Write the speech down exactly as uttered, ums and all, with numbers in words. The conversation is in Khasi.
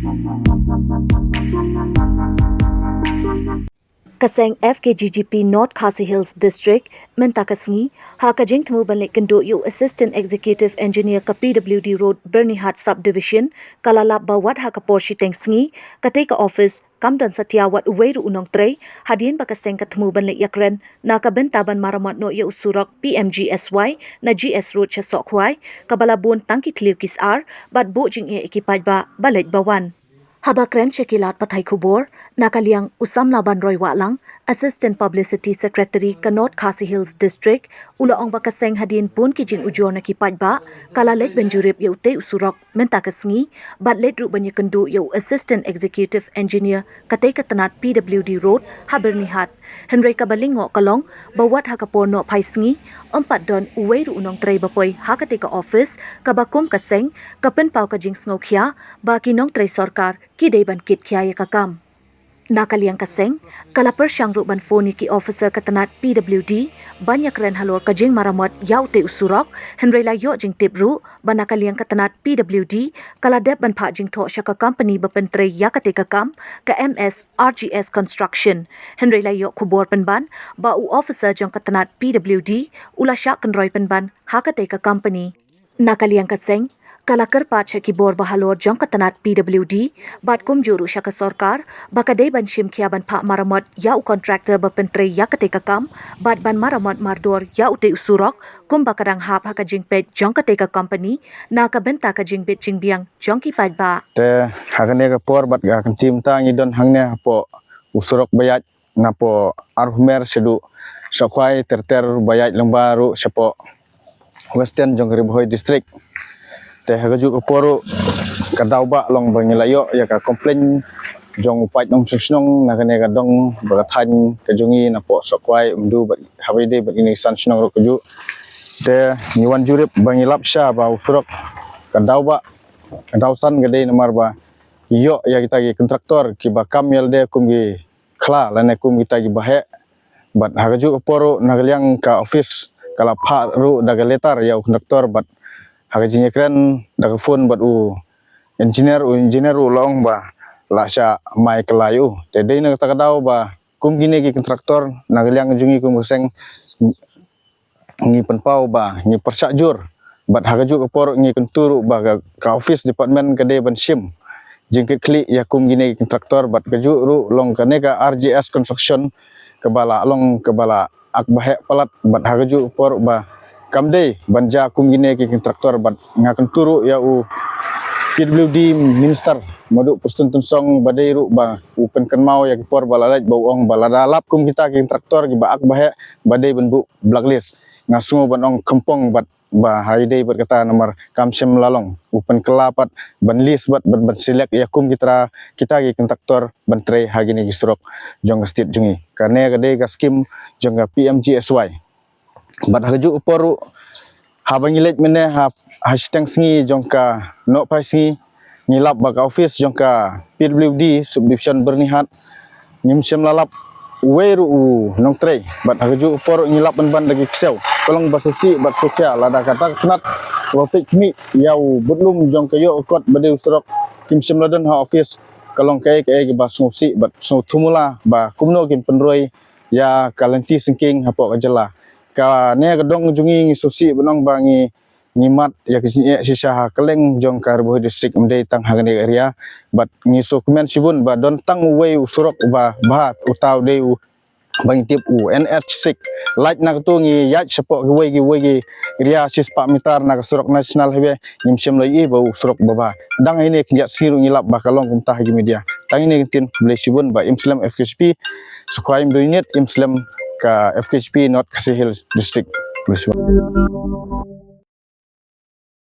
Ka seng F K G G P North Khasi Hills District mynta ka sngi ha ka jingthmu ban leit kynduh ïa u Assistant Executive Engineer ka P W D Road Byrnihat Subdivision ka la lap ba wat ha ka por shiteng sngi katei ka office kam don satia wat uwei ruh u nongtrei hadien ba ka seng ka thmu ban leit ïakren na ka bynta ban maramot noh ïa u surok P M G S Y na G S Road sha Sohkhwai kaba la bun tang ki thliew ki sar bad buh jingeh ïa ki paidbah ba leit ba wan. Haba kren sha ki lad pathai khubor na ka liang u Samla Banroi Wahlang, Assistant Publicity Secretary ka North Khasi Hills District, u la ong ba ka seng hadien bun ki jingujor na ki paidbah ka la leit ban jurip ïa utei u surok mynta ka sngi bad leit ruh ban ïakynduh ïa u Assistant Executive Engineer katei ka tnat P W D Road ha Byrnihat. Hynrei kaba lyngngoh ka long ba wat ha ka por nohphai sngi ym pat don uwei ruh u nongtrei ba poi ha katei ka office kaba kum ka seng ka pynpaw ka jingsngewkhia ba ki nongtrei sorkar ki dei ban kit khia ïa ka kam. Na ka liang ka seng ka la pyrshang ruh ban phone ïa ki officer ka tnat P W D ban ïakren halor ka jingmaramot ïa utei u surok, hynrei la ïoh jingtip ruh ba na ka liang ka tnat P W D ka la dep ban phah jingthoh sha ka company ba pyntrei ïa katei ka kam ka M S R G S Construction. Hynrei la ïoh khubor pynban ba u officer jong ka tnat P W D u la shah kynroi pynban ha katei ka company. Na ka liang ka seng ka la kyrpad sha ki bor ba halor jong ka tnat P W D bad kumjuh ruh sha ka sorkar ba ka dei ban shim khia ban phah maramot ïa u contractor ba pyntrei ïa katei ka kam bad ban maramot mardor ïa utei u surok kumba ka dang hap ha ka jingpeit jong katei ka company na ka bynta ka jingbit jingbiang jong ki paidbah. Te ha kane ka por bad ka kynti mynta ngi don hangne hapoh u surok ba ïaid napoh Arhumer shaduh Sohkhwai ter ter ba ïaid lyngba ruh shapoh Western jong ka Ri Bhoi District. Te ha kajuh ka por ruh ka daw ba long ba ngi la ïoh ïa ka complaint jong u paid nongshong shnong na kane ka dong ba ka thaiñ ka jong ngi napoh Sohkhwai Umdu bad haba ïadei bad kine ki san shnong ruh kajuh. Te ngi wan jurip ba ngi lap sha ba u surok ka daw ba ka daw san ka dei namar ba ïoh ïa kita ki kontraktor kiba kam ïa lade kum ki khla lane kum kita kiba heh. Bad ha kajuh ka por ruh na ka liang ka office ka la phah ruh da ka letter ïa u kontraktor bad ha ka jingïakren da ka phone bad u engineer, u engineer ruh la ong ba la shah mai kylla ïa u. Te dei na kata ka daw ba kum kine ki kontraktor na ka liang jong ngi kum ka seng ngi pynpaw ba ngi pyrshah jur bad ha kajuh ka por ngi kyntu ruh ba ka, ka office department ka dei ban shim jingkitkhlieh ïa kum kine ki kontraktor bad kajuh ruh long kane ka R G S Construction kaba la long kaba la ak ba heh palat bad ha kajuh ka por ba kam dei ban jia kum kine ki kontraktor bad nga kyntu ruh ïa u P W D minister Maduh Prestone Tynsong ba dei ruh ba u pynkynmaw ïa ki por ba la leit ba u ong ba lada lap kum kita ki kontraktor kiba ak ba heh ba dei ban buh blacklist. Nga sngew ban ong khamtam bad ba ha ïadei bad kata namar kam shym la long u pynkylla pat ban list bad ban, ban select ïa kum kita, kita ki kontraktor ban trei ha kine ki surok jong ka state jong ngi. Kane ka dei ka skim jong ka P M G S Y. Bad ha kajuh ka por ruh haba ngi leit mynne ha, ha shiteng sngi jong ka nohphai sngi ngi lap ba ka office jong ka P W D subdivision Byrnihat ngim shym la lap uwei ruh u nongtrei bad ha kajuh ka por ruh ngi lap ban ban da ki ksew ka long ba sngewsih bad sngewkhia lada kata ka tnat ba peit khmih ïa u budlum jong ka ïoh ka kot ba dei u surok kim shym la don ha office ka long kaei kaei kaba sngewsih bad sngewthumula ba kumno kin pynroi ïa ka lynti syngkien hapoh ka jylla. Kane ka dong jong ngi ngi sngewsih ban ong ba ngi ngi mad ïa ka jingeh shisha ha kylleng jong ka Ri Bhoi District ym dei tang ha kane ka area bad ngi sngewkmen shibun ba don tang uwei u surok ba bha uta u dei u ba ngi tip u N H six. Lait na katu ngi ïaid shapoh kiwei kiwei ki area shispah meter na ka surok national highway ngim shym la ïohi ba u surok ba bha. Dang ine khyndiat sngi ruh ngi lap ba ka long kumta ha ki media. Tang ine ki ktien, khublei shibun bad im slem F K G P. Sukhwai Umdu Unit, im slem ka F K G P North Khasi Hills District. Khublei shibun.